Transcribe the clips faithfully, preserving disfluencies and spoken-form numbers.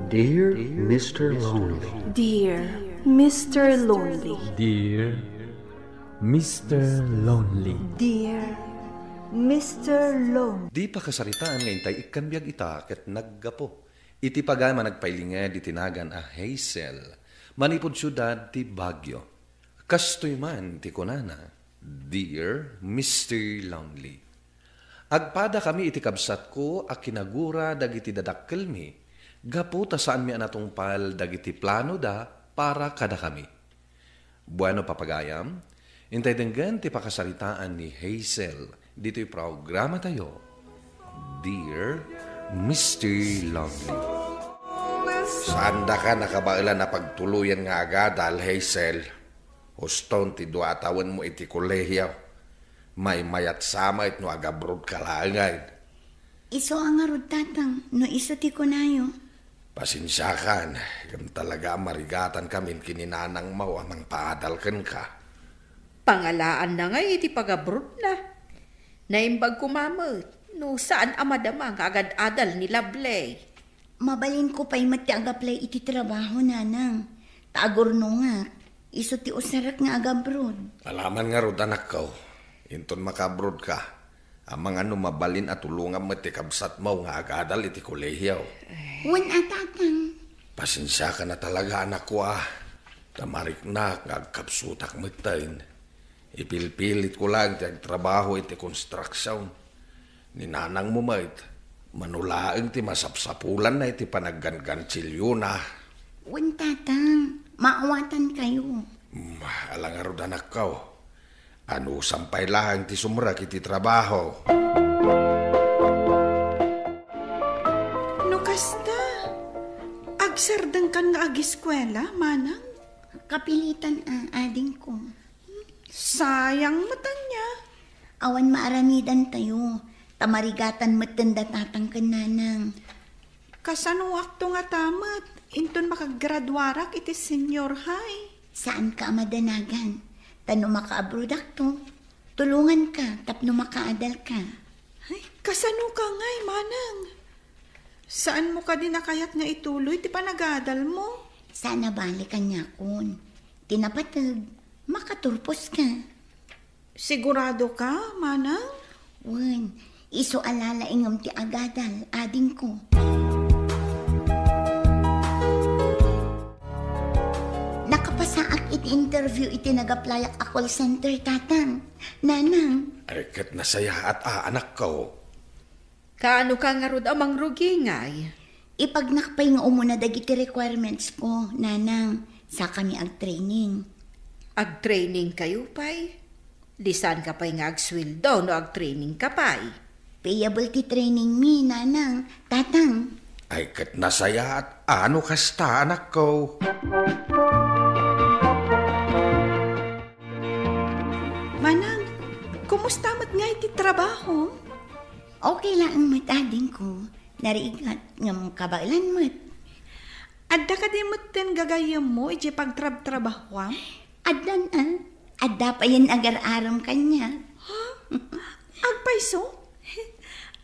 Dear Mister Lonely. Dear Mister Lonely. Dear Mister Lonely. Dear Mister Lonely. Di pakasaritaan nga intay ikkan biag ita ket naggapu iti pagayam a nagpailinged iti nagan a Hazel, manipud siudad ti Baguio. Kastoy man ti kunana, "Dear Mister Lonely, agpadakami iti kabsatko a kinagura dagiti dadakkelmi gapu ta saanmi a natungpal dagiti planoda para kadakami." Bueno, papagayam, intay denggen ti pakasaritaan ni Hazel ditoy programatayo, Dear Mister Lonely. Saandaka nakabaelan a pagtuloyan nga agadal, Hazel. Huston ti dua a tawenmo iti kolehio. Maymayat sa met no agabrodka laengen. Isu a ngarud, Tatang, no isu ti kunayo. Pasensiakan, ngem talaga a marigatankami ken ni nanangmo a mangpaadal kenka. Pangalaanna ngay iti pagabrodna. Naimbag koma met no saan a madama nga agad-adal ni Lovely. Mabalinko pay met ti ag-apply iti trabaho, Nanang. Ta agurnongak, isu ti usarek nga agabroad. Alaman ngarud, anakko, inton makaabrodka, amangan no mabalin a tulongam met ti kabsatmo nga agadal iti kolehio. Wen a, Tatang. Pasensiakan a talaga, anakko, a. Ta mariknak nga agkapsutak metten. Ipilpilitko laeng ti agtrabaho iti construction. Ni nanangmo met, mano laeng ti masapsapulanna iti panaggangantsiliona. Wen, Tatang, maawatankayo. Mm, ala ngarud, anakko. Anusam pay laeng ti sumrek iti trabaho. No kasta, agsardengkan nga agiskuela, manang? Kapilitan a, adingko. Sayang met ania. Awan maaramidantayo, ta marigatan metten da tatang ken nanang. Kasanoakto ngata met, inton makagraduarak iti senior high? Saanka a madanagan, ta no makaabrodakto, tulonganka tapno makaadalka. Ay, kasanoka ngay, manang? Saanmo kadi a kayat nga ituloy ti panagadalmo? Saan a bale kaniakon. Ti napateg, makaturposka. Siguradoka, manang? Wen, isu a lalaingem ti agadal, adingko. Nakapasaak iti interview iti nag-applyak a call center, tatang. Nanang. Ay, ket nasayaat a, anakko. Kaanoka ngarud a mangrugi ngay? Ipagnak pay nga umuna dagiti requirements ko, nanang, sakami agtraining. Agtrainingkayo pay? Di saanka pay nga agsueldo no agtrainingka pay? Payable ti training mi, nanang, tatang. Ay, ket nasayaat a no kasta, anakko. Manang, kumusta met ngay ti trabaho? Okay laeng met, adingko. Narigat ngem kabaelan met. Adda kadi metten gagayyemmo idiay pagtrabtrabahoam? Addan a. Adda payen agar-arem kaniak. Ha? Agpayso?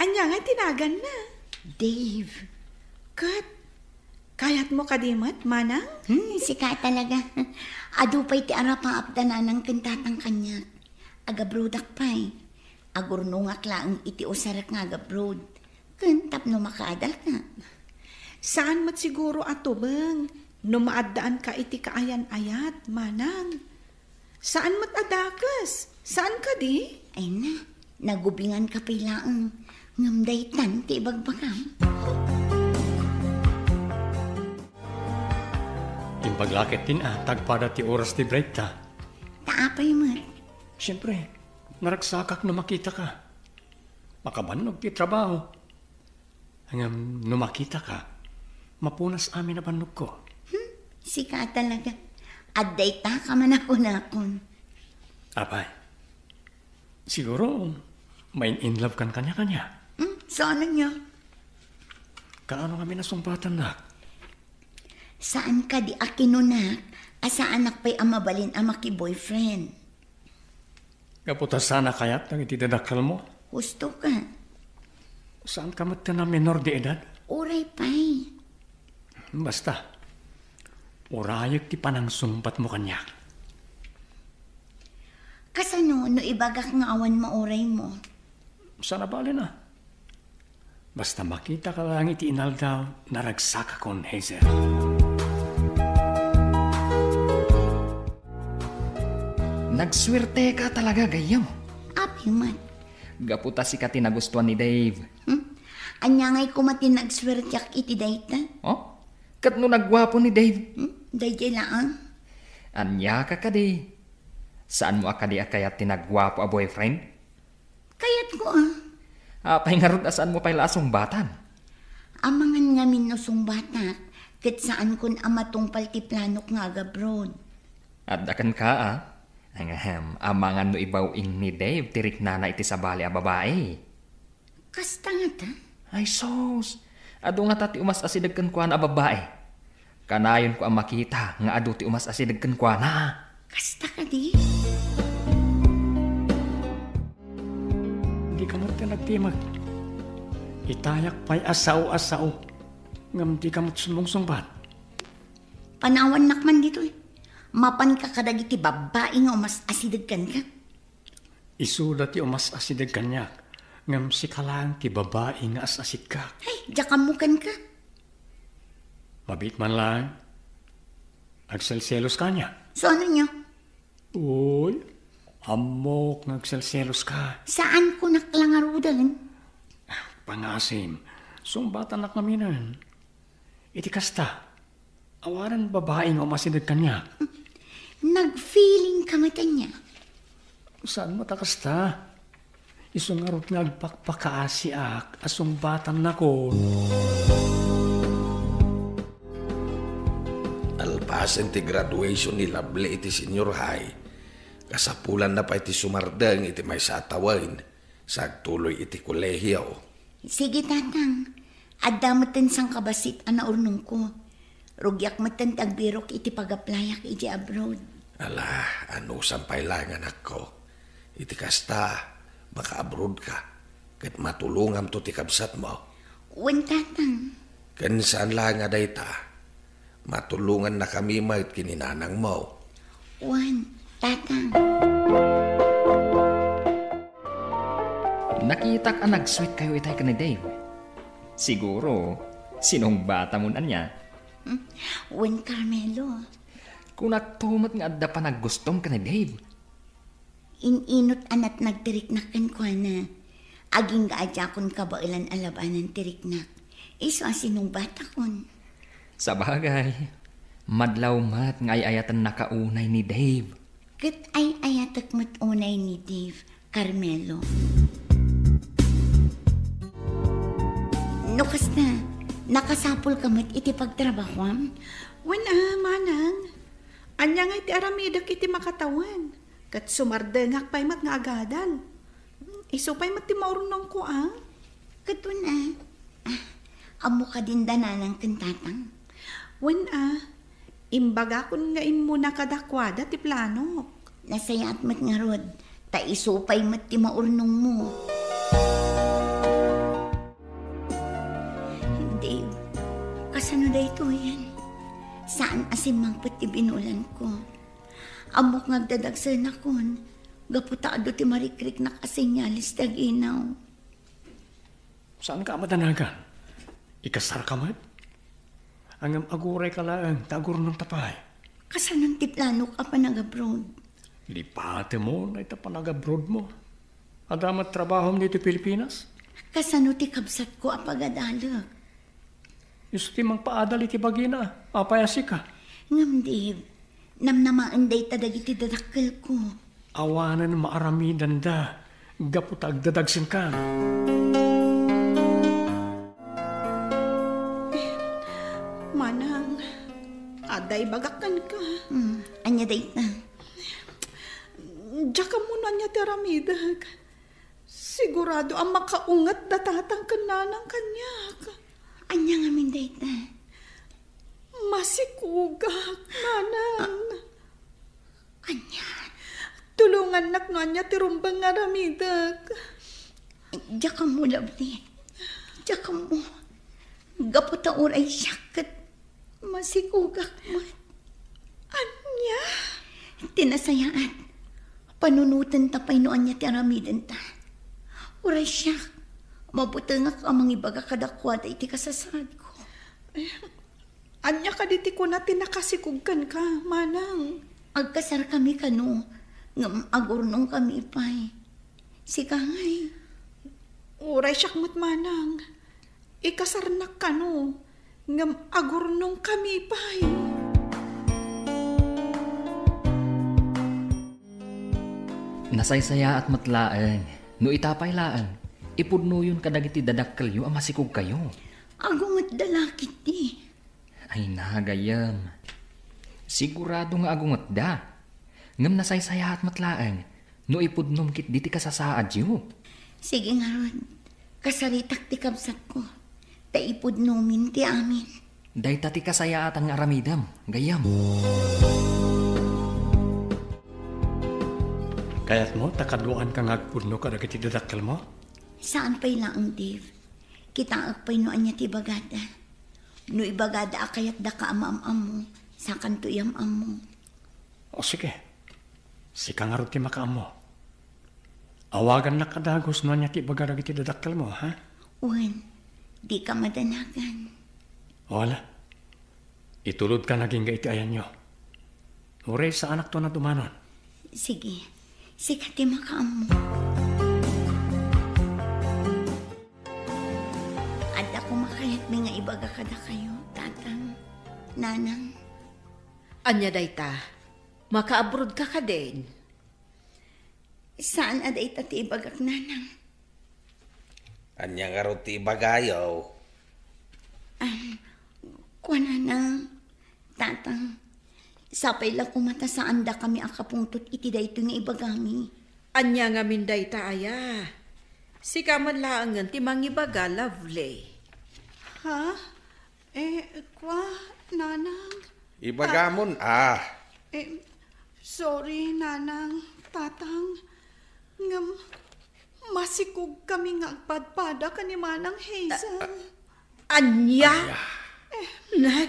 Ania ngay ti naganna? Dave. Ket kayatmo kadi met, manang? Hmm, sika talaga. Adu pay ti arapaap da nanang ken tatang kaniak. Agabrodak pay. Agurnongak laeng iti usarek nga agabroad. Ken tapno makaadalka. Saan met siguro a tubeng no maaddaanka iti kaayan-ayat, manang. Saan met a dakes. Saan kadi? Ay na, nagubinganka pay laeng. Ngem daytan ti ibagbagam. Imbag la ket din a, tagpada ti oras ti break ta. Ta apay met? Siyempre, naragsakak no makitaka. Makabannog ti trabaho. Ngem no makitaka, mapunas amin a bannogko. Hmm, sika talaga. Adda itaka man a kunakon. Apay, siguro, main-inlove kan kaniakaniak. Hmm, saan ania? Kaano ngamin a sungbatannak? Saan kadi a kinunak a saanak pay a mabalin a maki-boyfriend? Gapu ta saan a kayat dagiti dadakkelmo? Husto ka. Saanka met a menor de edad? Uray pay. Basta, urayek ti panangsungbatmo kaniak. Kasano no ibagak nga awan mauraymo? Saan a bale na. Basta makitaka laeng iti inaldaw, naragsakakon, Hazel. Nagsuerteka talaga, gayyem. Apay met. Gapu ta sika ti nagustuan ni Dave. Hmm? Ania ngay koma ti nagsuerteak iti dayta? Oh? Ket no nagguapo ni Dave? Hmm? Daydiay laeng. Ania ka kadi? Saanmo a kadi a kayat ti nagguapo a boyfriend? Kayatko, ah. Apay ngarud a saanmo pay la a sungbatan? Amangan ngamin no sungbatak, ket saankon a matungpal ti planok nga agabroad. Adda kenka, ah? Ahem, amangan no ibaw-ing ni Dave ti riknana iti sabali a babai. Kasta ngata? Ay sus! Adu ngata ti umas-asideg kenkuana a babai. Kanayonko a makita nga adu ti umas-asideg kenkuana. Kasta kadi? Dika met ti nagtimag. Itayak pay a sao a sao. Ngem dika met sumungsungbat. Panawannak man ditoy. Mapanka kadagiti babbai nga umas-asideg kenka. Isuda ti umas-asideg kaniak, ngem sika laeng ti babai nga as-asidka. Ay, diak ammo kenka. Mabiit man laeng. Agselselos ka ania? Saan ania? Uy, ammok nga agselselos ka. Saanko nak la ngaruden. Pangasim, sungbatanak ngaminen. Iti kasta, awanen babai nga umasideg kaniak. Nag-feeling ka met ania? Saan met a kasta? Isu ngarud nga agpakpakaasiak a sungbatannakon. Nalpasen ti graduation ni Lovely iti senior high, kasapulanna pay ti sumardeng iti maysa a tawen sa agtuloy iti kolehio. Sige, Tatang. Adda metten sangkabassit a naurnongko. Rugiak metten ti agbirok iti pag-applyak iti abroad. Ala, anusam pay laeng, anakko. Iti kasta, maka-abroad ka, ket matulongamto ti kabsatmo. Wen, Tatang. Ken saan laeng a dayta, matulongannakami met ken ni nanangmo. Wen, Tatang. Nakitak a nagsuitkayo itay ken ni Dave. Siguro, sinungbatamon ania? Hmm? Wen, Carmelo. Kunakto met nga adda panaggustom ken ni Dave. In-inut a natnag ti riknak kenkuana. Agingga a diakon kabaelan a labanan ti riknak. Isu a sinungbatakon. Sabagay, madlaw met nga ay-ayatennaka unay ni Dave. Ket ay-ayatek met unay ni Dave, Carmelo. No kasta, nakasapulka met iti pagtrabahuam? Wen a, manang. Ania ngay ti aramidek iti makatawen? Ket sumardengak pay met nga agadal. Isu pay met ti maurnongko a. Ket wen a, ah, ammo kadin da nanang ken tatang? Wen a, imbagakon nga immuna kadakuada ti planok. Nasayaat met ngarud, ta isu pay met ti maurnongmo. Dave, kasano daytoyen? Saan a simmangpet ti binulanko. Ammok nga agdadagsenakon, gapu ta adu ti marikriknak a senyales ti aginaw. Saanka a madanagan? Ikasarka met? Ngem agurayka laeng ta agurnongta pay. Kasanon ti planok a panagabroad? Lipatemon dayta panagabroadmo. Adda met trabahom ditoy Pilipinas? Kasano ti kabsatko a pagadalek? Isu ti mangpaadal iti bagina. Apay a sika? Ngem, Dave, namnamaen dayta dagiti dadakkelko. Awanen maaramidenda gapu ta agdadagsenkan. Manang, adda ibagak kenka. Hmm, ania dayta? Diak ammo no ania ti aramidek. Sigurado a makaunget da tatang ken nanang kaniak. Ania ngamin dayta? Masikogak, manang. Ania? Tulongannak no ania ti rumbeng nga aramidek. Diak ammo, Lovely. Diak ammo. Gapu ta uray siak ket Masikugak met. Ania? Ti nasayaat, panunotenta pay no ania ti aramidenta. Uray siak, mabutengak a mangibaga kadakuada iti kasasaadko. Ania kadi ti kuna ti nakasikog kenka, manang? Agkasarkami kano, ngem agurnongkami pay. Sika ngay? Uray siak met, manang. Ikasarnak kano, ngem agurnongkami pay. Nasaysayaat met laeng no ita pay laeng, ipudnoyon kadagiti dadakkelyo a masikogkayo. Agungetda la ketdi. Ay na, gayyem. Sigurado nga agungetda. Ngem nasaysayaat met laeng no ipudnom ketdi ti kasasaadyo. Sige ngarud, kasaritak ti kabsatko, ta ipudnomin ti amin. Dayta ti kasayaatan nga aramidem, gayyem. Kayatmo ta kaduaanka nga agpudno kadagiti dadakkelmo? Saan pay laeng, Dave. Kitaek pay no ania ti ibagada. No ibagada a kayatdaka a maam-ammo, sakanto iyam-ammo. O sige, sika ngarud ti makaammo. Awagannak a dagus no ania ti ibaga dagiti dadakkelmo, ha? Wen, dika madanagan. Wala. Itulodkan agingga iti ayanyo. Uray saanakto a dumanon. Sige, sika ti makaammo. Adda koma kayatmi nga ibaga kadakayo, Tatang, Nanang. Ania dayta? Makaabrodka kadin? Saan a dayta ti ibagak, Nanang. Ania ngarud ti ibagayo? Ah, kua, Nanang, Tatang, sapay la koma ta saandakami a kapungtot iti daytoy nga ibagami. Ania ngamin dayta, aya? Sika met laengen ti mangibaga, Lovely. Ha? Eh, kua, Nanang? Ibagamon, ah. Eh, sorry, Nanang, Tatang. Ngem, masikogkami nga agpadpada ken ni Manang Hazel. Ania? Ania? Eh. Nay,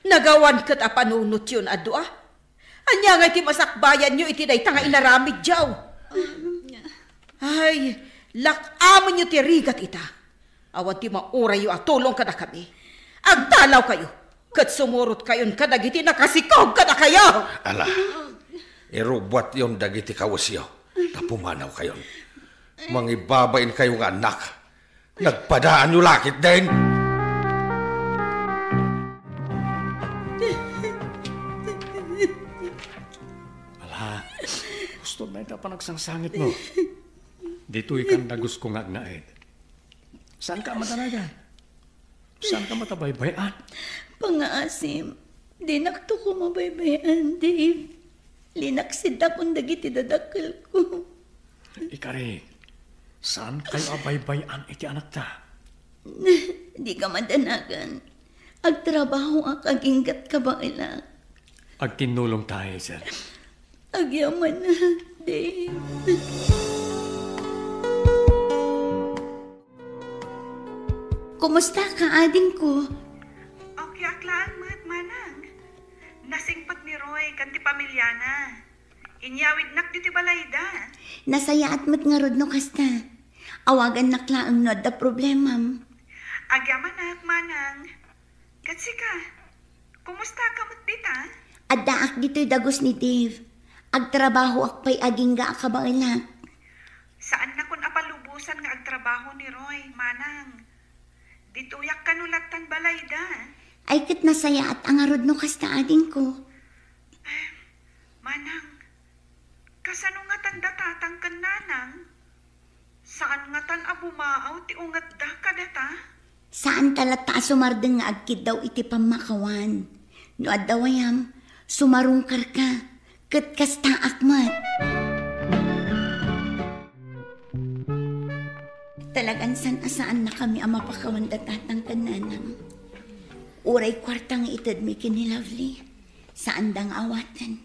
nagawan ket a panunotyon a dua? Ania ngay ti masakbayanyo iti dayta nga inaramidyo? Um, Ay, lak-amenyo ti rigat ita. Awan ti maurayyo a tulong kadakami. Agtalawkayo, ket sumurotkayon kadagiti nakasikog kadakayo. Ala, irubuatyon dagiti kawesyo, ta pumanawkayon. Mangibabainkayo nga annak. Nagpadaanyo la ketdin. Ala, gusto na ita panagsangsangitmo. Ditoy kan dagusko nga agnaed. Saanka a madanagan? Saanka met a baybay-an? Pangngaasim, dinakto koma baybay-an, Dave. Linaksidakon dagiti dadakkelko. Ikari, saankayo a baybay-an iti anakta? Dika madanagan. Agtrabahoak agingga't kabaelak. Agtinnulongta, Hazel. Agyamanak, Dave. Kumustaka, adingko? Okay ak laeng met, manang. Nasingpet ni Roy ken ti pamiliana. Inyawidnak ditoy balayda. Nasayaat met ngarud no kasta. Awagannak laeng no adda problemam. Agyamanak, manang. Ket sika, kumustaka met dita? Addaak ditoy dagus ni Dave. Agtrabahoak pay agingga a kabaelak. Saannakon a palubosan nga agtrabaho ni Roy, manang. Ditoyak kano lattan balayda. Ay, ket nasayaat a ngarud no kasta, adingko. Manang, kasano ngatan da tatang ken nanang? Saan ngatan a bumaaw ti ungetda kadata? Saanta latta a sumardeng nga agkiddaw iti pammakawan. No adda wayam, sumarungkarka, ket kastaak met. Talagan san a saannakami a mapakawan da tatang ken nanang. Uray kuarta nga itedmi ken ni Lovely, saanda nga awaten.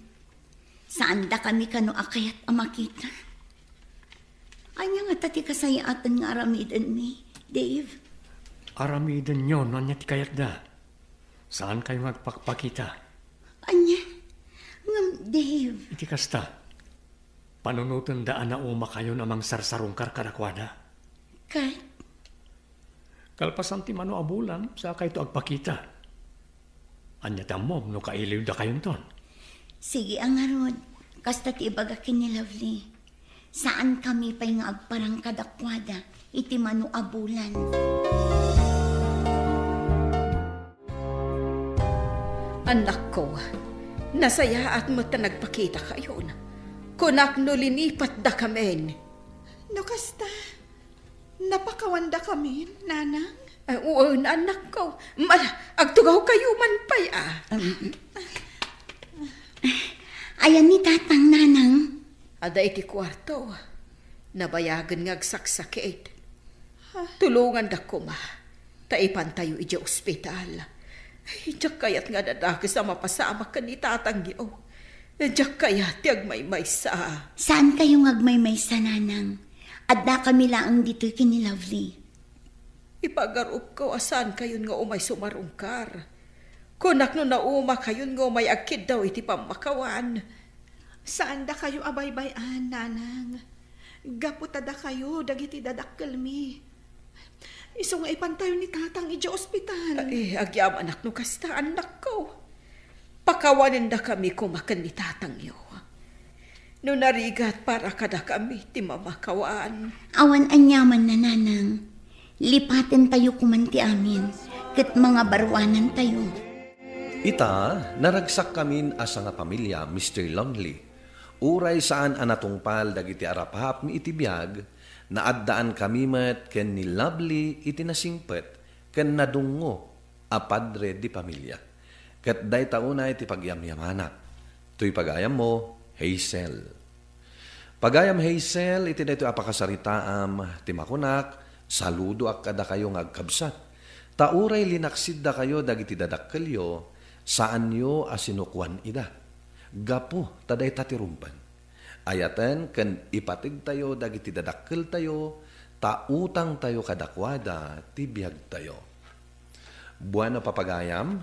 Saandakami kano a kayat a makita. Ania ngata ti kasayaatan nga aramidenmi, Dave? Aramidenyo no ania ti kayatda. Saankayo nga agpakpakita? Ania? Ngem, Dave. Iti kasta, panunotenda a naumakayon a mangsarsarungkar kadakuada. Ket? Kalpasan ti mano a bulan, saakayto agpakita. Ania ti ammom no kailiwdakayonton? Sige a ngarud, kasta ti ibagak ken ni Lovely. Saankami pay nga agparang kadakuada iti mano a bulan. Annakko, nasayaat met ta nagpakitakayon. Kunak no linipatdakamin. No kasta, napakawandakamin, nanang? Ah, wen, annakko. Mala, agtugawkayo man pay, a. Um, ayan ni tatang, nanang? Adda iti kuarto. Nabayagen nga agsaksakit. Ha? Tulonganda koma, ta ipantayo idiay ospital. Ay, diak kayat nga dadakes a mapasamak ken ni tatangyo. Diak kayat ti agmaymaysa. Saankayo nga agmaymaysa, nanang? Addakami laeng ditoy ken ni Lovely. Ipagarupko a saankayon nga umay sumarungkar. Kunak no naumakayon nga umay agkiddaw iti pammakawan. Saandakayo a baybay-an, nanang. Gapu ta dakayo dagiti dadakkelmi. Isu nga ipantayo ni tatang idiay ospital. Ay, agyamanak no kasta, annakko. Pakawanendakami koma ken ni tatangyo. No narigat para kadakami ti mamakawan. Awan aniamanna, nanang. Lipatentayo koman ti amin, ket mangabaruanantayo. Ita, naragsakkamin a sangapamilya, Mister Lonely. Uray saan a natungpal dagiti arapaapmi iti biag, naaddaankami met ken ni Lovely iti nasingpet ken nadungngo a padre de familia. Ket dayta unay ti pagyamyamanak. Toy pagayammo, Hazel. Pagayam Hazel, iti daytoy a pakasaritaam ti makunak, saludoak kadakayo nga agkabsat. Ta uray linaksiddakayo dagiti dadakkelyo, saanyo a sinukoan ida. Gapu ta dayta ti rumbeng. Ayaten ken ipategtayo dagiti dadakkeltayo, ta utangtayo kadakuada ti biagtayo. Bueno, papagayam,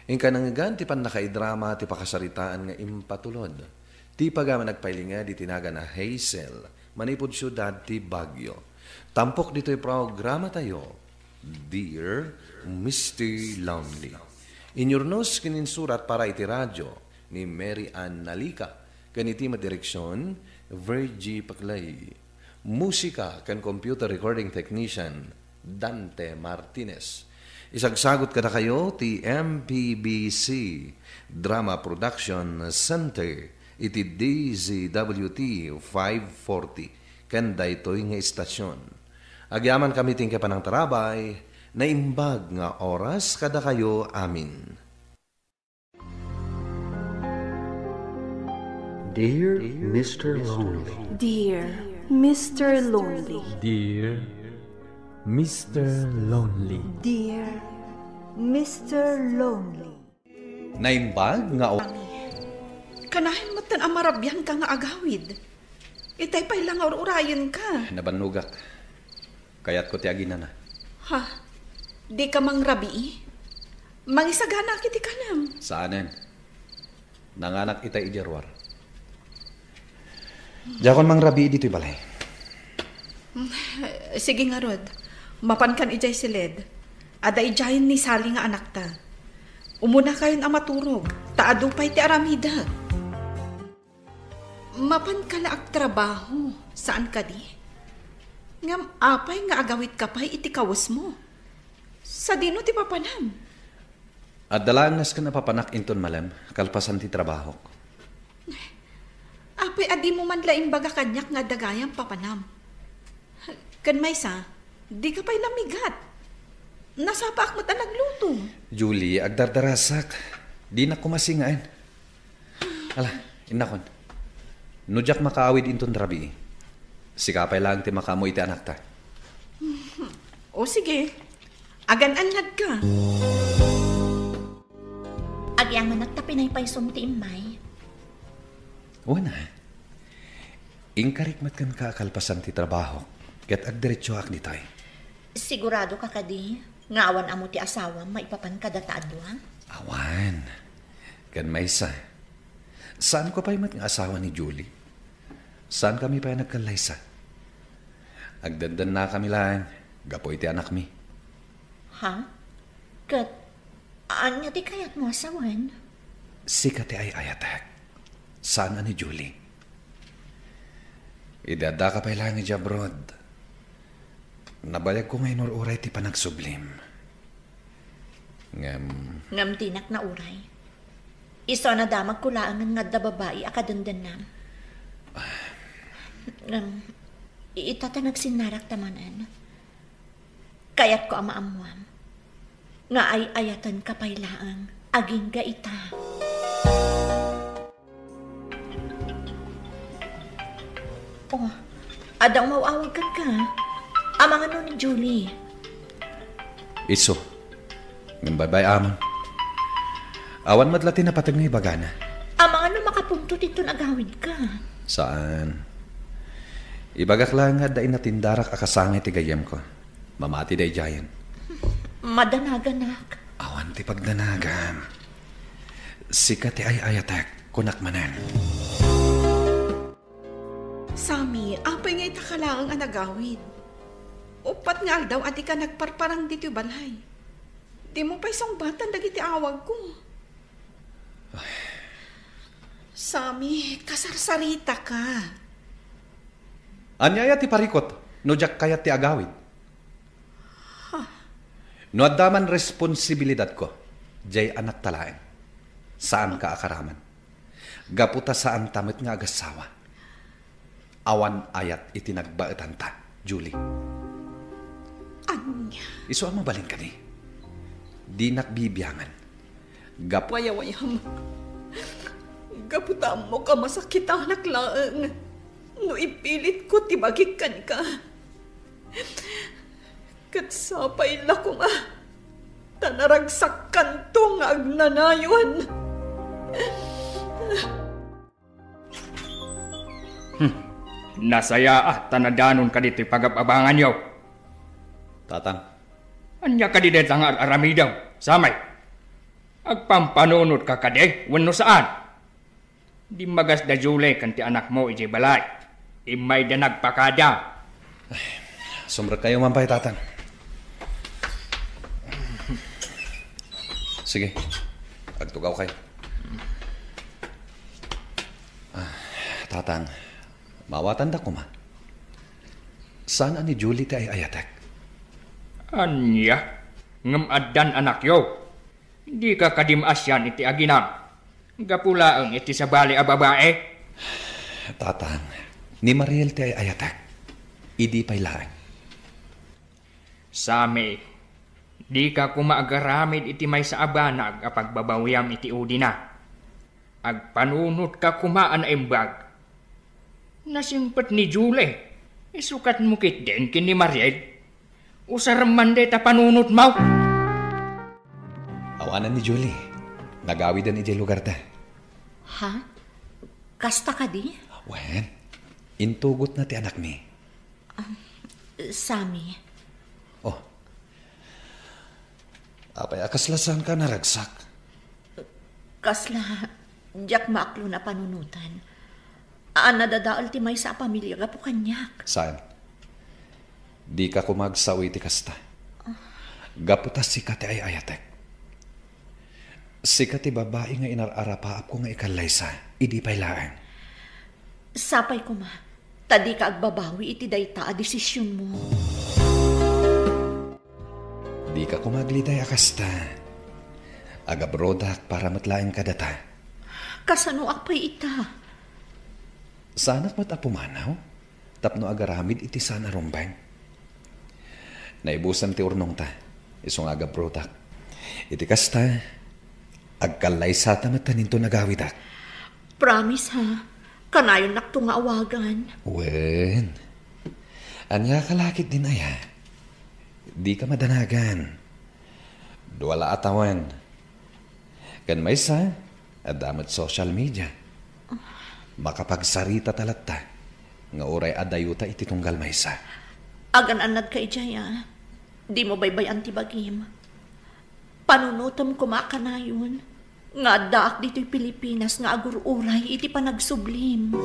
inka nangngegan ti pannakaidrama ti pakasaritaan nga impatulod ti pagayam a nagpailinged iti nagan a Hazel, manipud siudad ti Baguio. Tampok ditoy programatayo, Dear Mister Lonely. Inyurnos ken insurat para iti radio ni Mary Ann Nalica, ken iti met direksion, Virgie Paclay. Musika ken computer recording technician, Dante Martinez. Isagsagut kadakayo ti M P B C Drama Production Center iti D Z W T five forty ken daytoy nga istasyon. Agyamankami ti panangtarabay, naimbag nga oras kadakayo amin. Dear Mister Lonely. Dear Mister Lonely. Dear Mister Lonely. Dear Mister Lonely. Naimbag nga o- Kanayon metten a marabianka nga agawid. Itay pay la nga ur-urayenka. Nabannogak. Kayatko ti aginana. Ha? Dika mangrabii? Mangisaganaak iti kanam. Saanen. Nanganak itay idiay ruar. Diakon mangrabii ditoy balay. Sige ngarud. Mapankan idiay siled. Adda idiayen ni Sally nga anakta. Umunakayon a maturog, ta adu pay ti aramidek. Mapanka la agtrabaho, saan kadi? Ngem apay nga agawitka pay iti kawesmo? Sadino ti papanam? Adda laeng nasken a papanak inton malem, kalpasan ti trabahok. Apay a dimo man la imbaga kaniak nga adda gayam papanam? Ken maysa, dika pay namigat. Nasapaak met a nagluto. Julie, agdardarasak. Dinak koma singaen. Ala, innakon. No diak makaawid inton rabii, sika pay laeng ti makaammo iti anakta. O sige, agan-annadka. Agyamanak ta pinaypaysom ti immay. Wen a. Inkarik met kenka a kalpasan ti trabahok, ket agdiretsoak ditay. Siguradoka kadi nga awan ammo ti asawam maipapan kadata a dua? Awan. Ken maysa, saanko pay met nga asawa ni Julie. Saankami pay a nagkallaysa. Agdendennakami laeng gapu iti anakmi. Ha? Ket ania ti kayatmo a sawen? Sika ti ay-ayatek. Saan a ni Julie. Idi addaka pay laeng idiay abroad, nabayagko nga inur-uray ti panagsublim. Ngem Ngem dinak nauray. Isu a nadamagko laengen nga adda babai a kadendennam. Ngem, ita ta nagsinnarakta manen, kayatko a maammuam nga ay-ayatenka pay laeng agingga ita. Oh, adda umaw-awag kenka. Amangan no ni Julie? Isu. Ngem baybay-amon. Awan met la ti napateg nga ibagana. Amangan no makapunto ditoy agawidka? Saan. Ibagak laeng nga adda inatindarak a kasangay ti gayyemko. Mamati daydiayen. Madanaganak. Awan ti pagdanagam. Sika ti ay-ayatek, kunak manen. Sami, apay nga ita ka laeng a nagawid? Uppat nga aldaw a dika nagparparang ditoy balay. Dimo pay sungbatan dagiti awagko. Sami, kasarsarita ka. Ania aya ti parikut no diak kayat ti agawid? No adda man responsibilidatko, diay anakta laeng. Saanka a karaman. Gapu ta saanta met nga agassawa. Awan ayat iti nagbaetanta, Julie. Ania? Isu a mabalin kadi. Dinak bibiangan. Gapu Wayawayam. Gapu ta ammok a masakitanak laeng no ipilitko ti bagik kenka. Ket sapay la koma ta naragsakkanto nga agnanayon. Hmm. Nasayaat ta nadanon kadi toy pagab-abanganyo. Tatang. Ania kadi dayta nga ar-aramidem, Samay? Agpampanunotka kadi wenno saan? Dimmagas da Julie ken ti anakmo idiay balay. Immayda nagpakada. Sumrekkayo man pay, Tatang. Sige, agtugawkayo. Ah, Tatang, maawatanda koma. Saan a ni Julie ti ay-ayatek? Ania? Ngem addan anakyo? Dika kadi maasian iti aginam gapu laeng iti sabali a babae? Tatang, ni Mariel ti ay-ayatek. Idi pay laeng. Sami, dika koma agaramid iti maysa a banag a pagbabawiam iti udina. Agpanunotka koma a naimbag. Nasingpet ni Julie, isu ket mo ketdin ken ni Mariel. Usarem man dayta panunotmo. Awanan ni Julie. Nagawiden idiay lugarda. Ha? Kasta kadi? Wen, intugotna ti anakmi. Sami. Oh. Apay a kasla saanka a naragsak? Kasla diak maaklon a panunoten. A nadadael ti maysa a pamilia gapu kaniak. Saan? Dika koma agsao iti kasta. Gapu ta sika ti ay-ayatek. Sika ti babai nga inar-arapaapko nga ikallaysa, idi pay laeng. Sapay koma, ta dika agbabawi iti dayta a desisionmo. Dika koma agliday a kasta. Agabrodak para met laeng kadata. Kasanoak pay ita? Saanak met a pumanaw tapno agaramid iti saan a rumbeng. Naibusan ti urnongta, isu nga agabrodak. Iti kasta, agkallaysata met ta ninton agawidak. Promise, ha? Kanayonnakto nga awagan. Wen. Ania ka la ketdin aya? Dika madanagan. Dua la a tawen. Ken maysa, adda met social media. Makapagsaritata latta nga uray adayota iti tunggal maysa. Agan-annadka idiay, a. Dimo baybay-an ti bagim. Panunotem koma kanayon nga addaak ditoy Pilipinas nga agur-uray iti panagsublim.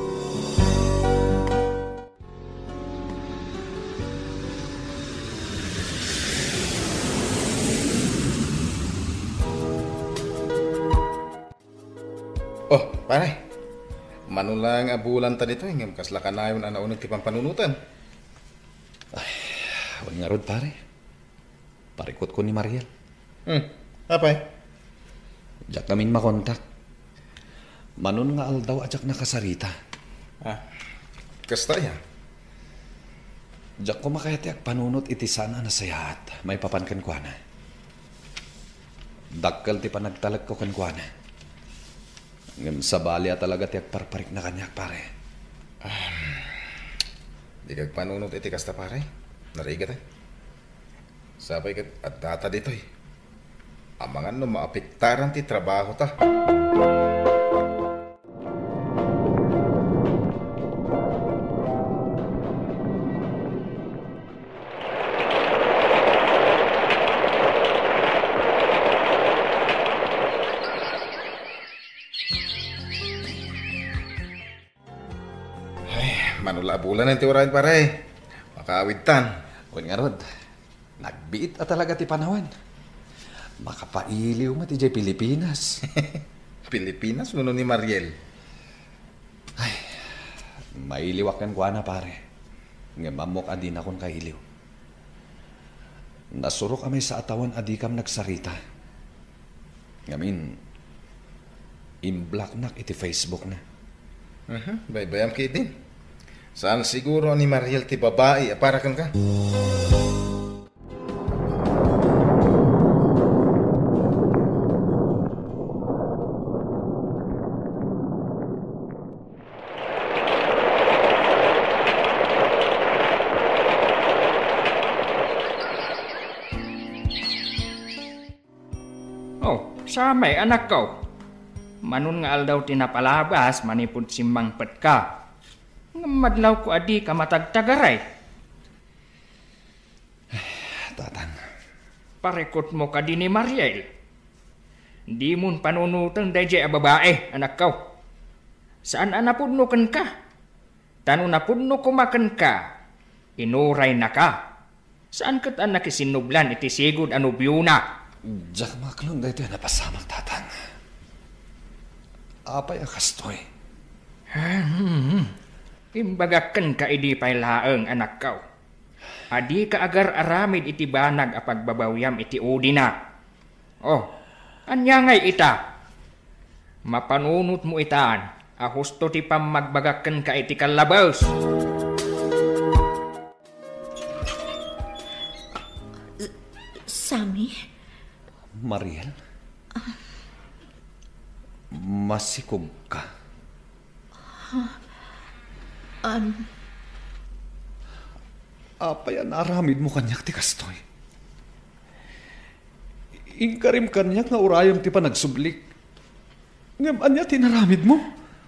Oh, pare. Mano lang a bulan ta ditoy, ngem kasla kanayon a nauneg ti pampanunoten. Ay, wen ngarud, pare. Parikutko ni Mariel. Hmm. Apay? Diak ngamin makontak. Manon nga aldaw a diak nakasarita. Ah, kasta aya? Diak koma kayat ti agpanunot iti saan a nasayaat maipapan kenkuana. Dakkel ti panagtalekko kenkuana. Ngem sabali a talaga ti agparparikna kaniak, pare. Ahem. Di ka agpanunot iti kasta, pare. Narigat, eh. Sapay ket addata ditoy. Amangan no maapektaran ti trabahota. Ay, mano la a bulan ti uray, pare. Makaawidtan. Wen ngarud, nagbiit a talaga ti panawen. Makapailiw met idiay Pilipinas. Pilipinas wenno ni Mariel? Ay, mailiwak kenkuana, pare. Ngem ammok a dinakon kailiw. Nasurok a maysa a tawen a dikam nagsarita. Ngamin, imblocknak iti Facebookna. Aha, baybayam ketdin. Saan siguro ni Mariel ti babai a para kenka? Oh, Sammy, anakko. Manon nga aldaw ti napalabas manipud simmangpetka. Ngem madlawko a dika matagtagaray. Tatang. Parikutmo kadi ni Mariel. Dimon panunoten daydiay a babai, anakko. Saan a napudno kenka. Ta no napudno koma kenka, inuraynaka. Saan ket a nakisinnublan iti sigud a nobiona. Diak maklon daytoy a napasamak, Tatang. Apay a kastoy? Hmm. Imbagak kenka idi pay laeng, anakko, a dika agar-aramid iti banag a pagbabawiam iti udina. Oh, ania ngay ita? Mapanunotmo itan a husto ti pammagbagak kenka iti kallabes. Sammy? Mariel? Masikog ka? Um, Apay a naaramidmo kaniak ti kastoy? Inkarim kaniak nga urayem ti panagsublik. Ngem ania ti inaramidmo?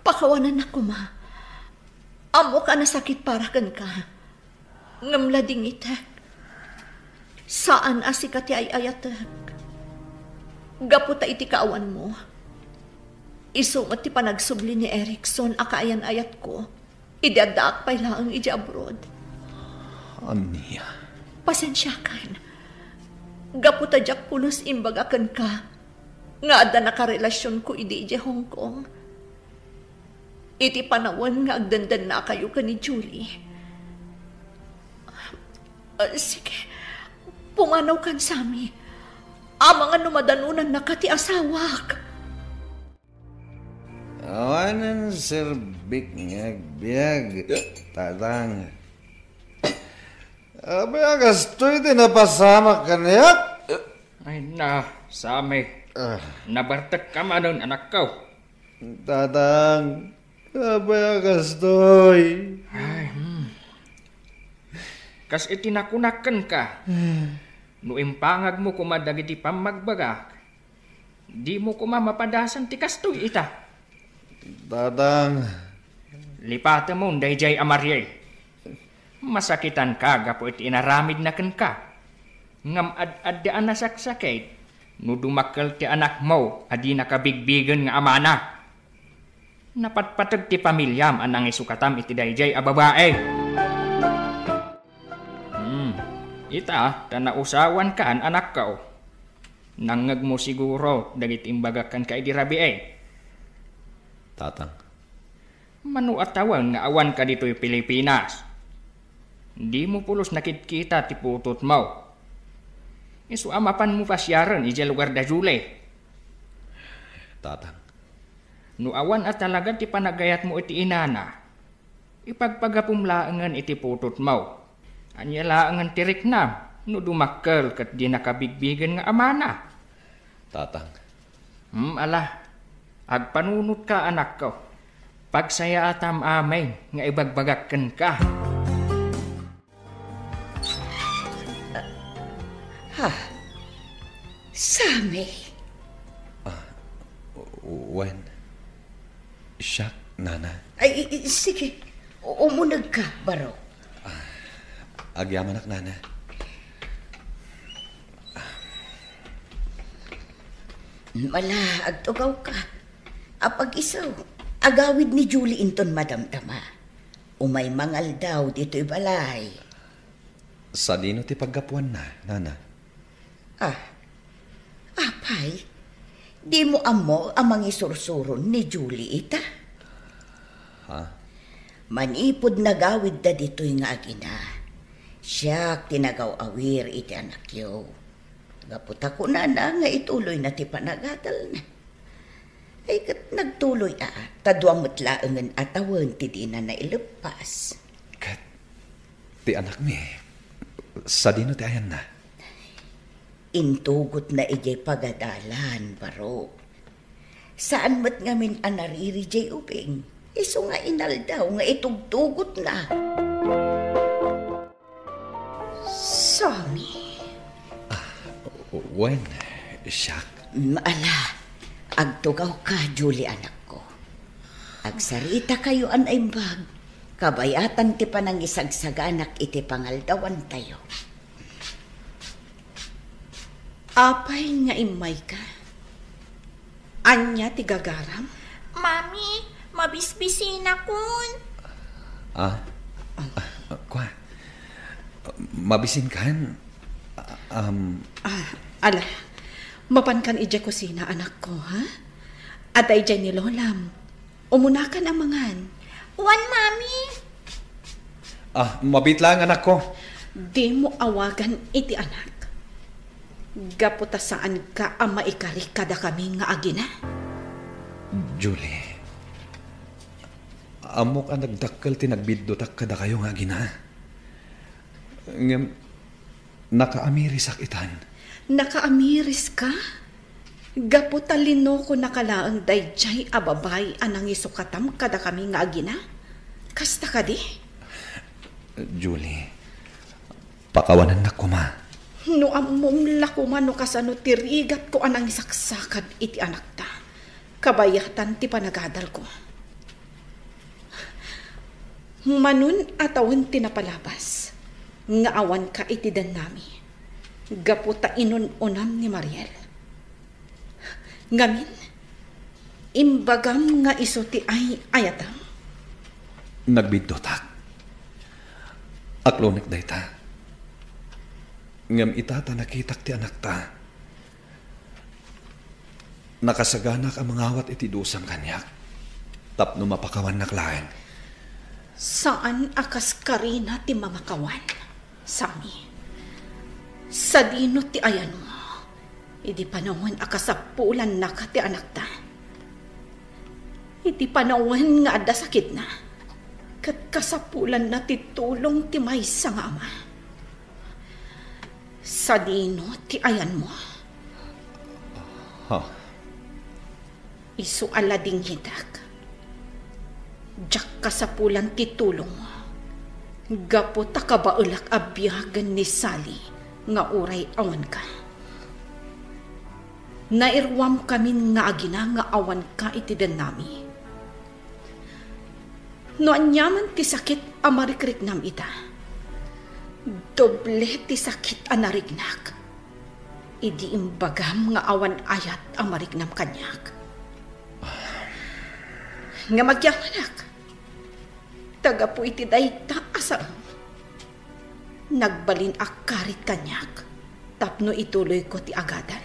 Pakawanannak koma. Ammok a nasakit para kenka. Ngem ladingitek. Saan a sika ti ay-ayatek. Gapu ta iti kaawanmo, isu met ti panagsubli ni Erickson a kaayan-ayatko idi addaak pay laeng idiay abroad. Ania? Pasensiakan. Gapu ta diak pulos imbaga kenka nga adda nakarelasionko idi idiay Hong Kong. Iti panawen nga agdendennakayo ken ni Julie. Ah, sige, pumanawkan, Sammy. Amangan no madanonannaka ti asawak. Awanen serbik nga agbiag, Tatang. Apay a kastoy ti napasamak kaniak? Ay na, Sammy. Ah. Nabartek ka manen, anakko. Tatang, apay a kastoy? Ay, hmm. Kas iti nakunak kenka, no impangagmo koma dagiti pammagbagak, dimo koma mapadasan ti kastoy ita. Tatang. Lipatemon daydiay a Mariel. Masakitanka gapu iti inaramidna kenka. Ngem ad-adda a nasaksakit, No dumakkel ti anakmo a di nakabigbigen nga amana, napatpateg ti pamiliam a nangisukatam iti daydiay a babai. Hmm, ita, ta nausawankan, anakko. Nangngegmo siguro dagiti imbagak kenka idi rabii. Tatang. Mano a tawen nga awanka ditoy Pilipinas? Dimo pulos nakitkita ti putotmo. Isu a mapanmo pasiaren idiay lugar da Julie. Tatang. No awan a talaga ti panagayatmo iti inana, ipagpagapum laengen iti putotmo. Ania laengen ti riknam no dumakkel ket di nakabigbigen nga amana? Tatang. Hmm, ala, agpanunotka, anakko. Pagsayaatam amin nga ibagbagak kenka. Ha? Sammy? Ah, wen. Siak, Nana. Ay, i-, i-, sige. U-, umunegka, Barok. Agyamanak, Nana. Ala, agtugawka. Apag-isu, agawid ni Julie inton madamdama. Umay mangaldaw ditoy balay. Sadino ti paggapuanna, Nana? Ah, apay, dimo ammo a mangisursuron ni Julie ita? Ha? Manipud nagawidda ditoy nga agina, siak ti nagaw-awir iti anakyo. Gapu ta kunana nga ituloyna ti panagadalna. Ay, ket nagtuloy a, ta dua met laengen a tawen ti dina naileppas. Ket ti anakmi, sadino ti ayanna? Intugotna idiay pagadalan, Barok. Saan met ngamin a nariri diay ubing, isu nga inaldaw nga itugtugotna. Sammy. Ah, wen, siak. Mm, ala, agtugawka, Julie, anakko. Agsaritakayo a naimbag, kabayatan ti panangisagsaganak iti pangaldawantayo. Apay nga immayka? Ania ti gagaram? Mami, mabisbisinakon. Ah? Ah, kua. Mabisinkan? Ah, um, Ah, ala. Mapankan idiay kusina, anakko, ha? Adda idiay ni Lolam. Umunakan a mangan. Wen, Mami. Ah, mabiit laeng, anakko. Dimo awagan iti anak. Gapu ta saanka a maikari kadakami nga agina. Julie, ammok a nagdakkel ti nagbiddutak kadakayo nga agina. Ngem, nakaamirisak itan. Nakaamiriska? Gapu ta linokonaka laeng daydiay a babai a nangisukatam kadakami nga agina? Kasta kadi? Julie, pakawanennak koma. No ammom la koma no kasano ti rigatko a nangisaksakad iti anakta, kabayatan ti panagadalko. Manon a tawen ti napalabas nga awanka iti dennami, gapu ta inun-unam ni Mariel. Ngamin, imbagam nga isu ti ay-ayatam? Nagbiddutak. Aklonek dayta. Ngem ita ta nakitak ti anakta. Nakasaganak a mangawat iti dusam kaniak tapno mapakawannak laeng. Saan a kas karina ti mamakawan, Sammy. Sadino ti ayanmo idi panawen a kasapulannaka ti anakta? Idi panawen nga adda sakitna, ket kasapulanna ti tulong ti maysa nga ama. Sadino ti ayanmo? Ha? Isu a ladingitak. Diak kasapulan ti tulongmo. Gapu ta kabaelak a biagen ni Sally nga uray awanka. Nairuamkamin nga agina nga awanka iti dennami. No aniaman ti sakit a marikriknam ita, doble ti sakit a narignak. Idi imbagam nga awan ayat a mariknam kaniak. Nga magyamanak, ta gapu iti dayta a saan, nagbalin a karit kaniak tapno ituloyko ti agadan.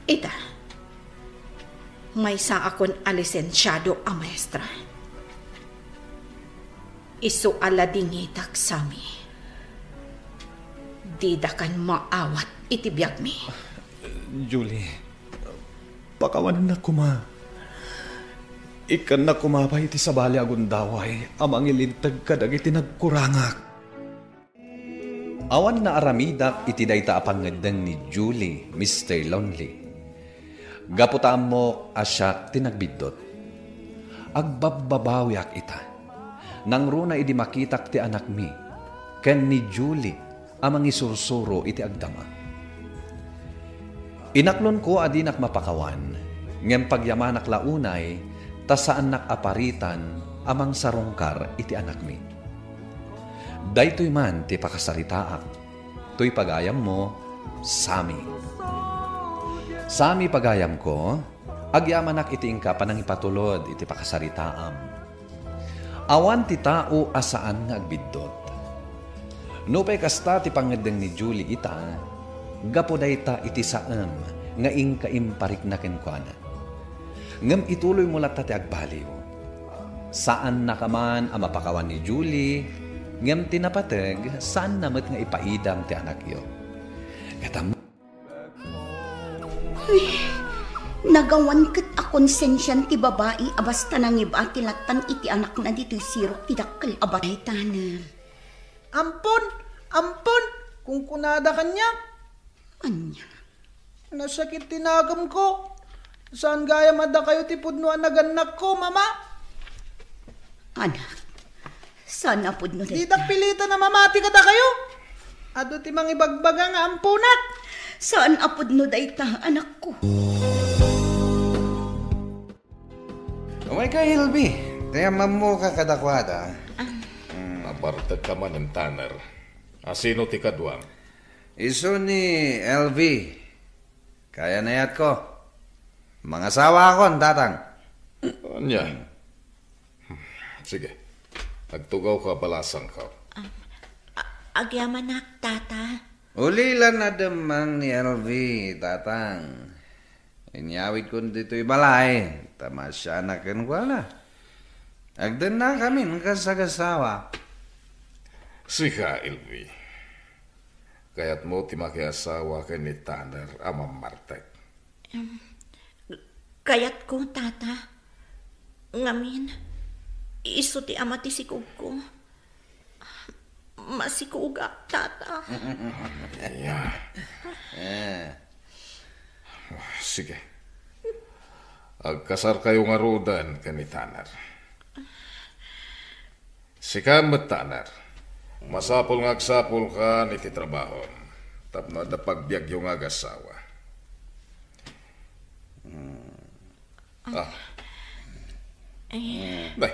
Ita, maysaakon a lisensiado a maestra. Isu a ladingitak, Sammy. Didakan maawat iti biagmi. Julie, pakawanennak koma. Ikkannak koma pay iti sabali a gundaway a mangilinteg kadagiti nagkurangak. Awan naaramidak iti dayta a pangngeddeng ni Julie, Mister Lonely. Gapu ta ammok a siak ti nagbiddut. Agbabbabawiak ita. Nangruna idi makitak ti anakmi ken ni Julie a mangisursuro iti agdama. Inaklonko a dinak mapakawan, ngem pagyamanak la unay ta saannak a paritan a mangsarungkar iti anakmi. Daytoy man ti pakasaritaak. Toy pagayammo, Sammy. Sammy, pagayamko, agyamanak iti inka panangipatulod iti pakasaritaam. Awan ti tao a saan nga agbiddut. Nupay kasta ti pangngeddeng ni Julie ita, gapu dayta iti saem nga inka imparikna kenkuana. Ngem ituloymo latta ti agbaliw. Saannaka man a mapakawan ni Julie, ngem ti napateg, saanna met nga ipaidam ti anakyo. Ket am- Ay, nagawan ket a konsensian ti babai a basta nangib-a ti lattan iti anakna ditoy sirok ti dakkel a batay, Tanner. Ampon, ampon, kunkunada kaniak. Ania? Nasakit ti nakemko. Saan gayam a dakayo ti pudno a nagannakko, Mama? Anak, saan a pudno dayta? Didak pilitan a mamati kadakayo. Adu ti mangibagbaga nga amponak. Saan a pudno dayta, anakko? Umayka, Elvi. Ti amammoka kadakuada. Ah. Hmm. Nabartek ka manen, Tanner. Asino ti kaduam? Isu ni Elvi. Kaya nayatko. Mangasawakon, Tatang. Ania? Sige. Agtugawka, balasangko. Ah, a-, agyamanak, Tata. Ulila a dimmang ni Elvi, Tatang. Inyawidkon ditoy balay, ta maasianak kenkuana. Agdennakamin kas agasawa. Sika, Elvi. Kayatmo ti makiasawa ken ni Tanner a mammartek? Em, kayatko, Tata. Ngamin, isu ti ama ti sikugko. Masikugak, Tata. Ania? Eh. Sige. Agkasarkayo ngaruden ken ni Tanner. Sika met, Tanner. Masapul nga agsapulkan iti trabahom tapno adda pagbiagyo nga agasawa. Ah. Eh. Nay,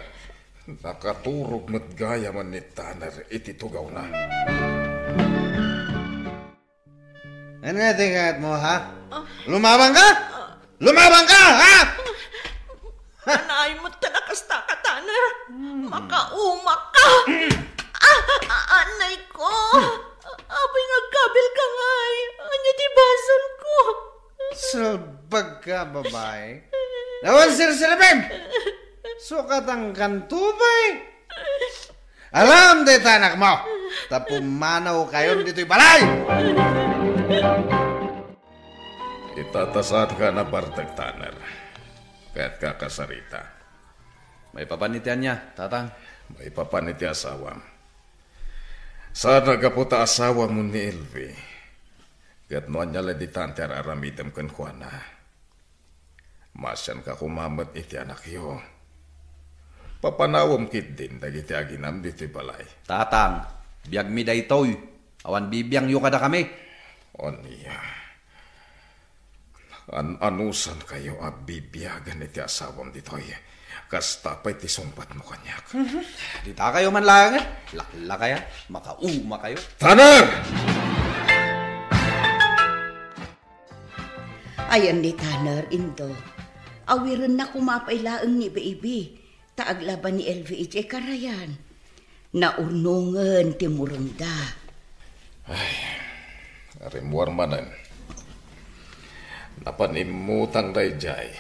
nakaturog met gayamen ni Tanner iti tugawna. Ano nga tingkat mo, ha? Ah. Lumabang ka? Ah. Lumabang ka, ha? Anay mo ta nakasta ka, Tanner. Hmm. Makauma ka. Ah, ah, anay ko. Apay nga agkabil ka ngay. Anya ti basol ko? Salbag ka, babai. Awan sirsiripem! Sukatan kanto pay. Alam dayta anakmo, ta pumanaw kayon ditoy balay! Ita ta saanka a nabartek, Tanner. Kayatka a kasarita. Maipapan iti ania, Tatang? Maipapan iti asawam. Saan a gapu ta asawam ni Elvi. Ket no ania la ditan ti ar-aramidem kenkuana, maasianka koma met iti anakyo. Papanawem ketdin dagiti aginam ditoy balay. Tatang, biagmi daytoy. Awan bibiangyo kadakami. Ania? An-anusankayo a bibiagen iti asawam ditoy. Kasta pay ti sungbatmo kaniak. Mhm. Ditakayo man laengen. Laklakayan. Makauma kayo. Tanner! Ayan ni Tanner, Indo. Awirenna koma pay laeng ni Baby, ta aglaban ni Elvi idiay karayan. Naurnongen ti murengda. Ay, rimmuar manen. Napan immutang daydiay.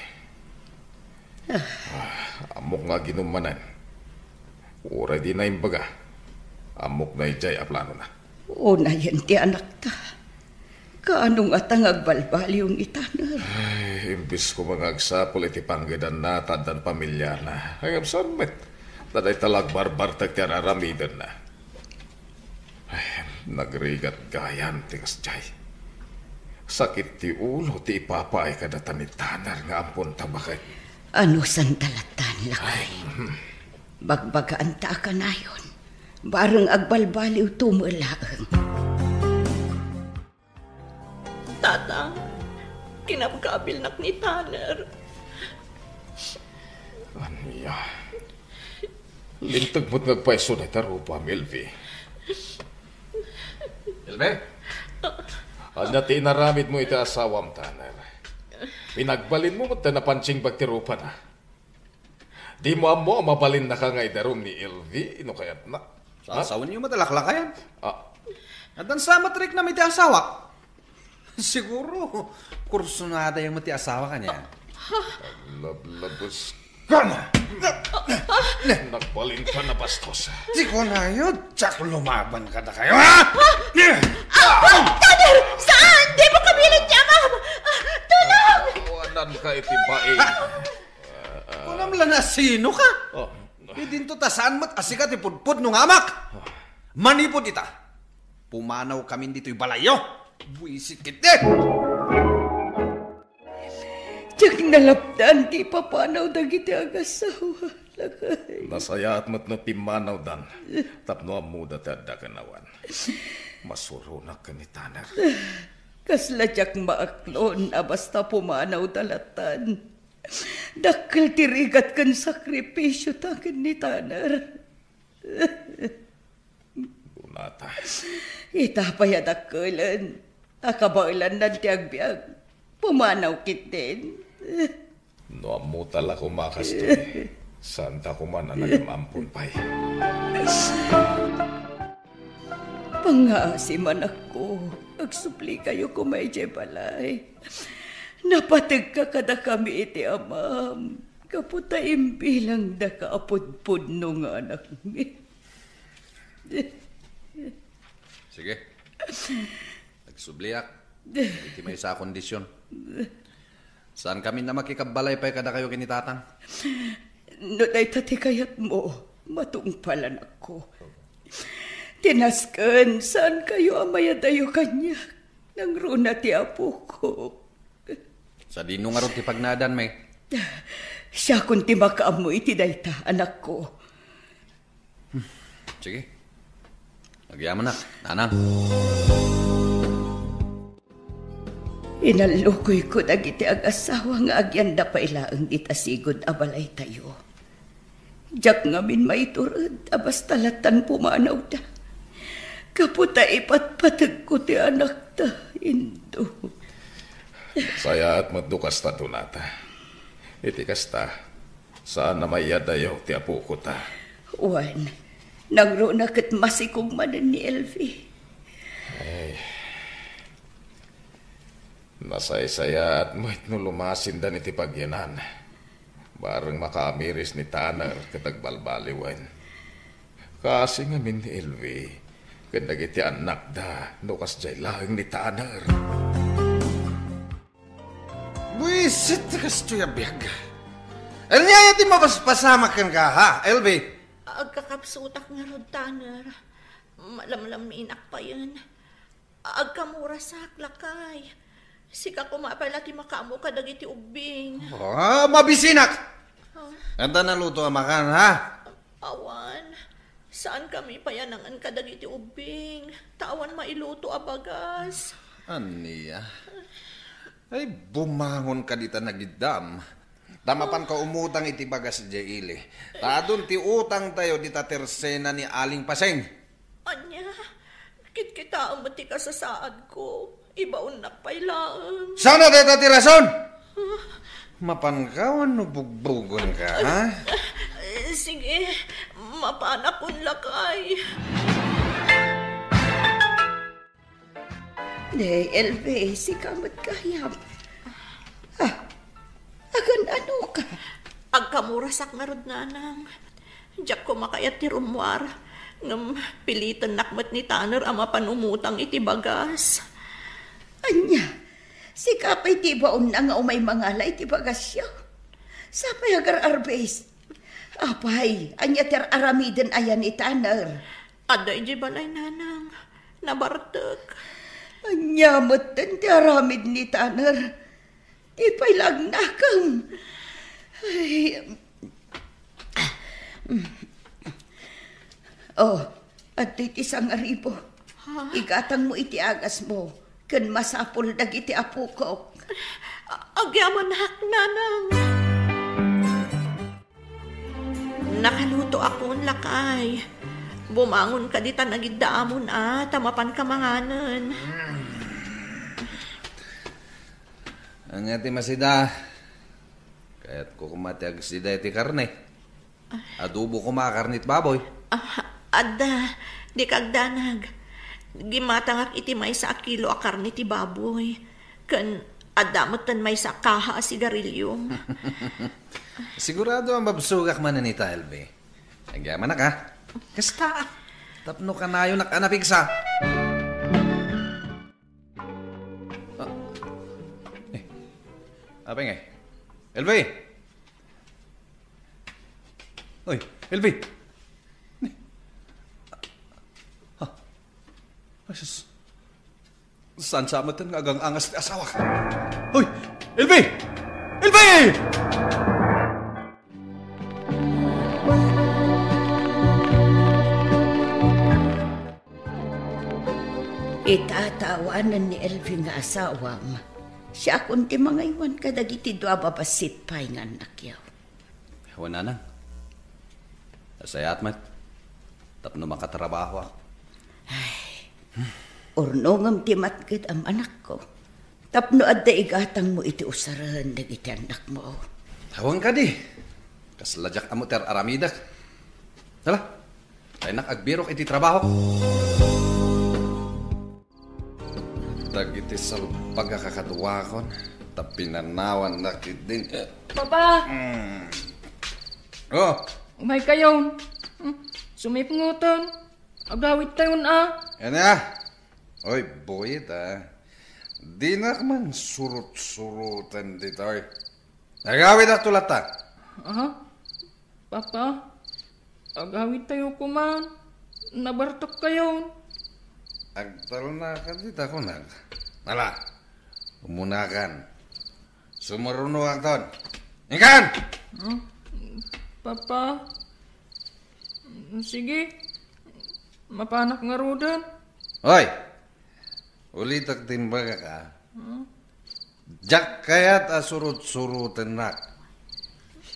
Ah, ammok nga aginum manen. Uray dina imbaga, ammok daydiay a planona. Unayen ti anakta. Kaano ngata nga agbalbaliw ni Tanner? Ay, imbis koma nga agsapul iti panggedanna ta addan pamilyana. Ay, ngem saan met. Ta dayta la agbarbartek ti ar-aramidenna. Ay, nagrigat gayam ti kasdiay. Sakit ti ulo ti ipapaay kadata ni Tanner nga ampon ta baket. Anusanta lattan, lakay. Ay, hmm. Bagbagaanta a kanayon. Bareng agbalbaliwto met laeng. Tatang, kinabkabilnak ni Tanner. Ania? Linteg met nga agpayso dayta rupam, Elvi. Elvi? Ania ti inaramidmo iti asawam, Tanner? Pinagbalinmo met ta napansingbag ti rupana. Dimo ammo a mabalinnaka nga idarum ni Elvi no kayatna? Ha? Sasawenyo met a laklakayan. Ah. Addan sa met riknam iti asawak. Siguro, kursunadayo met ti asawa kanian. Aglablabes ka na! Nagbalinka na, bastos. Di ko na yun, tsak lumaban kadakayo, ha? Ah! Tanner! Saan? Di mo kabilin ti amam! Ah, tulong! Awanan ka iti baing. Kunam la na sino ka? Oh. Idinto ta saan met a sika ti pudpudno nga amak. Manipud ita, pumanaw kamin ditoy balayyo. Buisit ketdi. Diak nalapdan ti ipapanaw dagiti agasawa, lakay. Nasayaat met no pimmanawdan tapno ammoda ti adda ken awan. Masuronak ken ni Tanner. Kasla diak maaklon a basta pumanawda lattan. Dakkel ti rigat ken sakripisio ta ken ni Tanner. Donata. Ita pay a dakkelen a kabaelannan ti agbiag. Pumanaw ketdin. No ammota la koma kastoy, saanta koma a nagam-ampon pay. Pangngaasi, anakko, agsublikayo koma idiay balay. Napategka kadakami iti amam, gapu ta imbilangdaka a pudpudno nga anakmi. Sige. Agsubliak iti maysa a kondisyon. Saan kami a makikabbalay pay kadakayo ken ni Tatang. No dayta ti kayatmo, matungpal, anakko. Ti nasken, saankayo a mayadayo kaniak. Nangruna ti apok. Sadino ngarud ti pagnaedanmi? Siakon ti makaammo iti dayta, anakko. Sige. Agyamanak, nanang. Inallukoyko dagiti agasawa nga agyanda pay laeng dita sigud a balaytayo. Diak ngamin maitured a basta lattan pumanawda. Gapu ta ipatpategko ti anakta, Indo. Sayaat met no kasta, Donata. Iti kasta, saan a mayadayo ti apokota. Wen, nangruna ket masikog manen ni Elvi. Ay. Nasaysayaat met no lumasindan iti pagyanan. Bareng makaamiris ni Tanner ket agbalbaliwen. Kaasi ngamin ni Elvi ken dagiti annakda no kasdiay laeng ni Tanner. Buisit ti kastoy a biag. Ania ti mapaspasamak kenka, ha, Elvi? Agkakapsutak ngarud, Tanner. Malamlaminak payen. Agkamurasak, lakay. Sika koma pay la ti makaammo kadagiti ubbing. Ah, mabisinak! Ah. Adda naluto a makan, ha? Awan. Saan kami pay a nangan kadagiti ubbing? Ta awan mailuto a bagas. Ania? Ay, bumangon ka dita nagiddam. Ta mapanka umutang iti bagas idiay ili. Ta adun ti utangtayo dita tersena ni Aling Paseng. Ania, kitkitaem met ti kasasaadko. Ibaonnak pay laeng. Saan a dayta ti rason? Mapanka wenno bugbugonka, ha? Eh, sige, mapanakon, lakay. Ne, Elvi, sika met gayam. Ah, agan-anoka? Agkamurasak ngarud, nanang. Diak koma kayat ti rummuar, ngem pilitennak met ni Tanner a mapan umutang iti bagas. Ania, sika pay ti ibaonna nga umay mangala iti bagasyo? Sapay agar-arbis. Apay, ania ti ar-aramiden aya ni Tanner? Adda idiay balay, nanang. Nabartek. Ania metten ti aramid ni Tanner? Di pay la agnakem. Ay. Oh, adtoy ti sangaribo. Ha? Igatangmo iti agasmo, ken masapul dagiti apokok. A-, agyamanak, nanang. Nakalutoakon, lakay. Bumangon ka dita nagiddaamon a, ta mapanka manganen. Ania ti masida? Kayatko koma ti agsida iti karne. Adobo koma a karne ti baboy. Ah, adda, dika agdanag. Gimmatangak iti maysa a kilo a karne ti baboy. Ken adda metten maysa a kaha a sigarilio. Sigurado a mabsogak manen ita, Elvi. Agyamanak, ha? Kasta, tapno kanayonak a napigsa. Ah. Eh. Apay ngay? Elvi! Oy, Elvi! Ha? Ay, sus. Saan sa metten nga agang-angas ti asawak? Hoy! Elvi! Elvi! Ita ta awanen ni Elvi nga asawam, siakon ti mangaywan kadagiti dua babassit pay nga annakyo. Wen, nanang. Nasayaat met tapno makatrabahoak. Ay, urnongem ti matged a manakko tapno adda igatangmo iti usaren dagiti annakmo. Awan kadi. Kasla diak ammo ti ar-aramidek. Hala, kaynak agbirok iti trabahok. Dagiti salbag a kakaduakon, ta pinanawannak iti din-, Papa! Mm. Oh! Umaykayon. Hmm, sumipngoten. Agawidtayon a. Ania? Oy, buit a. Dinak man surot-suroten ditoy. Agawidak to latta. Aha? Papa, agawidtayo koman. Nabartekkayon. Agtalnakan dita kunak. Ala, umunakan. Sumurunokakton. Inkan! Hmm? Papa? Sige. Mapanak ngaruden. Hoy! Ulitek ti imbagak, a. Hmm? Diak kayat a surot-surotennak.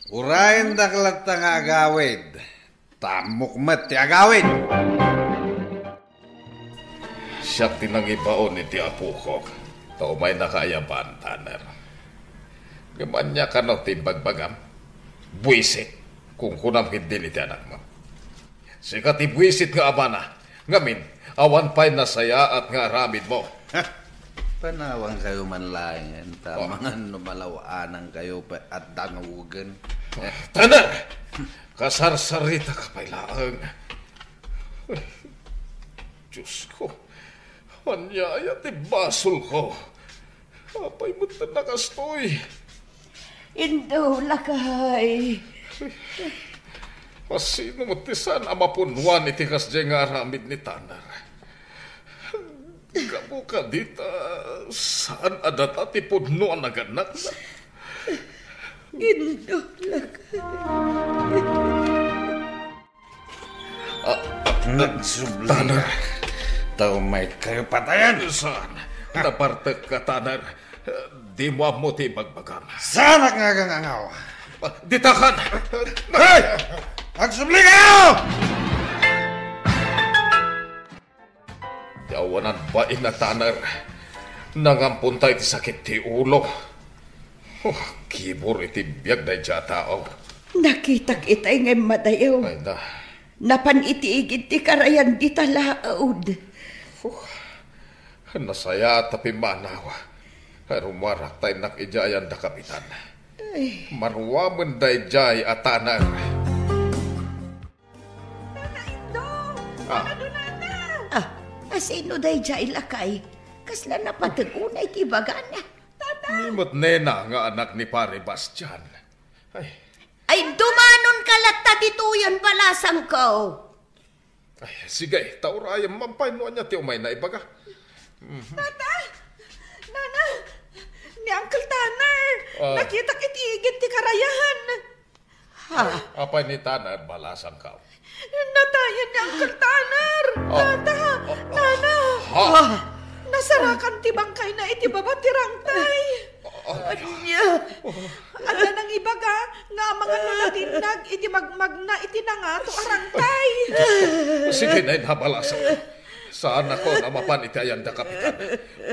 Urayendak latta nga agawid. Ta ammok met ti agawid. Siak ti nangibaon iti apokok, ta umayna kaayaban, Tanner. Ngem ania kano ti imbagbagam? Buisit, kunkunam ketdin iti anakmo. Sika ti buisit nga amana, ngamin, awan pay nasayaat nga aramidmo. Panawankayo man laengen, ta Oh. mangan no malaw-anankayo pay a danugen. Tanner! Kasarsarita ka pay laeng. Ay, Diyos ko, ania aya ti basolko? Apay met a kastoy? Indo, lakay. Asino met ti saan a mapunnoan iti kasdiay nga aramid ni Tanner? Gapu kadi ta saan a data ti pudno a naganakna? Indo, lakay. Ah, Nagsubli Tanner. Ka. Tao may kayo patayan. Saan? Nabartek ka, Tanner. Dimo ammo ti ibagbagam. Saanak nga agangangaw? Ah, ditakan! Hey! Agsubli kayo! Ti awanan bain a Tanner. Nangamponta iti sakit ti ulo. Oh, kibur iti biag daydiay a tao. Nakitak itay nga immadayo. Ay na. Napan iti igid ti karayan dita laud. Oh, nasayaat a pimmanaw. Ay, rumuarak ta innak idiay ayan da Kapitan. Ay. Maruamen daydiay a taner. Nana Indo! Ah. Nana Donana! Ah, asino daydiay, lakay? Kasla napateg unay ti ibagana. Tata! Ni met nena nga anak ni Pare Bastian. Ay. Ay, dumanon ka latta ditoyen, balasangko. Ay, sige, taurayan man pay no ania ti umayna ibaga. Tata! Nana! Ni Uncle Tanner! Ah. Nakitak iti igid ti karayan! Ha? Apay ni Tanner, balasangko? Natayen ni Uncle Tanner! Ah. Tata! Ah. Nana! Ah. Nasarakan ti bangkayna iti baba ti rangtay! Ah. Ania? Adda nangibaga nga amangan no natinnag iti magmagna iti nangato a rangtay. Sige, nay, nabalasang. Saanakon a mapan iti ayan da Kapitan.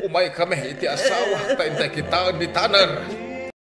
Umay kami iti asawa ta intay kitaen ni Tanner.